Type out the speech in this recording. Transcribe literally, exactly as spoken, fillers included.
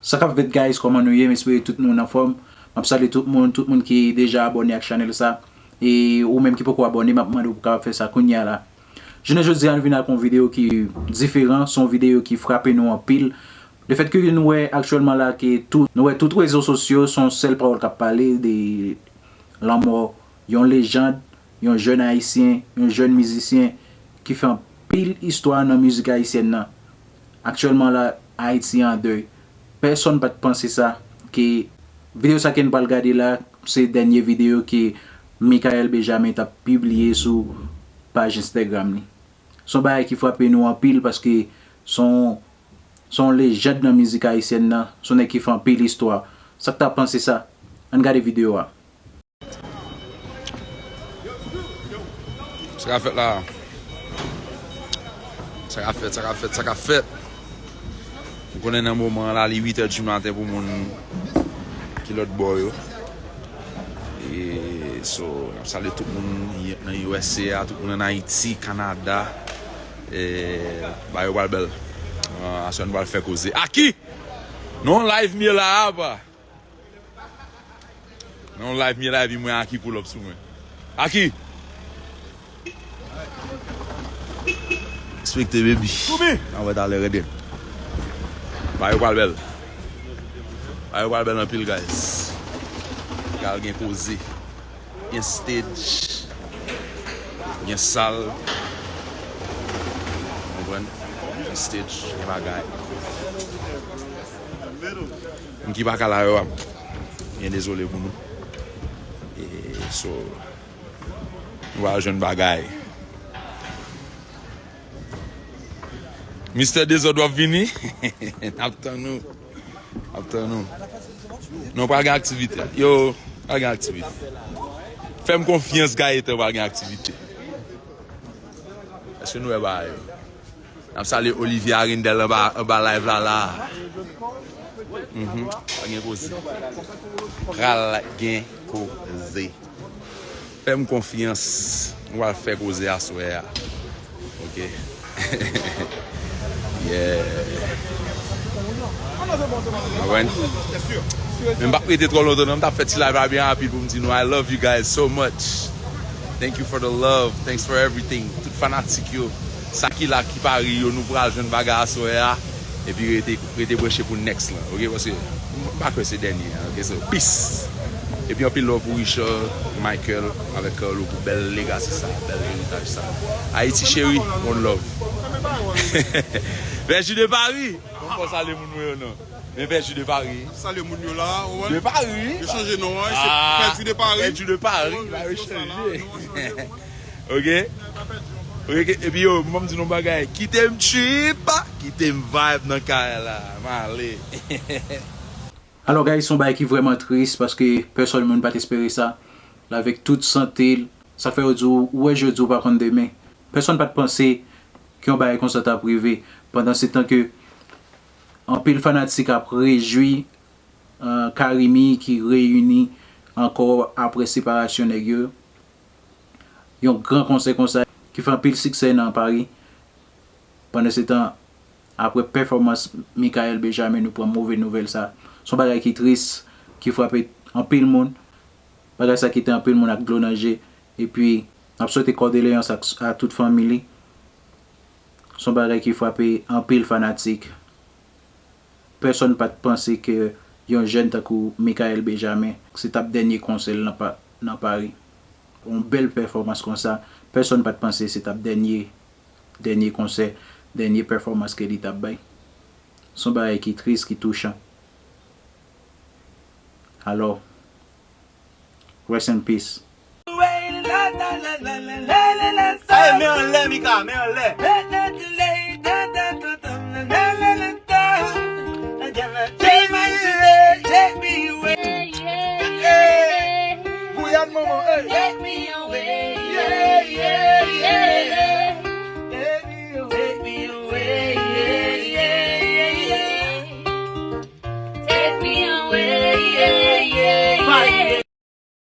Sa k ap fèt, guys? Kòman nou ye? M espere tout moun anfòm. M ap salye tout moun, tout moun ki deja abòne ak chanèl sa. E ou menm ki poko abòne, m ap mande w pou w kapab fè sa kounye a la. Jounen jodi a, nou vin ak yon videyo ki diferan, se yon videyo ki frape nou anpil. Lefètke nou wè aktyèlman la ke tout, nou wè tout rezo sosyo, se yon sèl pawòl k ap pale de lanmò yon lejand, yon jèn ayisyen, yon jèn mizisyen ki fè anpil istwa nan mizik ayisyèn nan. Aktyèlman la, Ayiti an dèy. Pèsonn pa t panse sa, ke videyo sa ke n pral gade la, se dènye videyo ke Michael Benjamin t ap pibliye sou paj Instagram li. Se yon bagay ki frape nou anpil paske se yon, se yon lejand nan mizik ayisyèn nan, se yon nèg ki fè anpil istwa. Sa k ta panse sa? Ann gade videyo a. Sa k ap fèt la? Sa k ap fèt, sa k ap fèt, sa k ap fèt? Ou konnen nan moman an la, li uit è di maten pou moun ki lòt bò yo. E, so, n ap salye tout moun nan U S A, tout moun ann Ayiti, Kanada, e, bagay yo pral bèl. Ah, aswè nou pral fè koze. Aki! Non, live m ye la, apa. Nan yon live, m ye la, epi m wè Aki pull up sou mwen. Aki! Respekte, baby. N a wè talè, rete. Bagay yo pral bèl. Bagay yo pral bèl anpil, guys. Pral gen koze. Gen stage. Gen sal. Konprann? Gen stage, gen bagay. Moun ki pa ka la yo ap byen dezole pou nou. E so, nou pral jwenn bagay. Mistè Dezòd, w ap vini? N ap tann ou. N ap tann ou. Non, pral gen aktivite. Yo, pral gen aktivite. Fè m konfyans, Gayetan, pral gen aktivite. Èske nou wè bagay yo? N ap salye Olivier Arindel anba, anba live la, la. Mhm. Pral gen koze. Pral gen koze. Fè m konfyans. Nou pral fè koze aswè a. Ok. Yeah. Konprann? Men m p ap rete twò lontan, non. M t ap fè ti live la byen rapid pou m di nou, I love you guys so much. Thank you for the love. Thanks for everything. Tout fanatik yo. Sa ki la, ki pare yo, nou pral jwenn bagay aswè a. Epi rete, rete branche pou next lan. Ok, paske m pa kwè se dènye an. Ok, so, peace. Epi anpil love pou Richard, Michael, avèk Carlo pou bèl legasi sa, bèl eritaj sa. Ayiti cheri, one love. Vèji de Pari. Bon, fò salye moun mwen yo, non. Men Vèji de Pari. Salye moun yo la, ou wè? De Pari. Yo chanje non an, se Pèdi de Pari. Pèdi de Pari, la yo chanje. Ok? Ok, epi yo, ban m di nou bagay. Kite m trip, kite m vibe nan kay la. M ale. Alò, guys, se yon bagay ki vrèman tris paske pèsonn moun pa t espere sa. L avèk tout sante l, sa fè yo di w, ou wè jodi, ou pa konn demen. Pèsonn pa t panse ke yon bagay konsa t ap rive. Pandan se tan ke anpil fanatik ap rejwi, eh, Carimi ki reyini ankò apre separasyon nèg yo. Yon gran konsè konsa ki fè anpil siksè nan Pari. Pandan se tan, apre pèfòmans Michael Benjamin, nou pran move nouvèl sa. Se yon bagay ki tris, ki frape anpil moun. Bagay sa kite anpil moun ak dlo nan je. Epi, n ap swete kondoleyans ak, a tout fanmi li. Se yon bagay ki frape anpil fanatik. Pèsonn pa t panse ke yon jèn tankou Michael Benjamin, se t ap dènye konsè l nan Pa-, nan Pari. Yon bèl pèfòmans konsa, pèsonn pa t panse se t ap dènye, dènye konsè, dènye pèfòmans ke li t ap bay. Se yon bagay ki tris, ki touchan. Alò, rest in peace. Ay, men anlè, Mika, men anlè.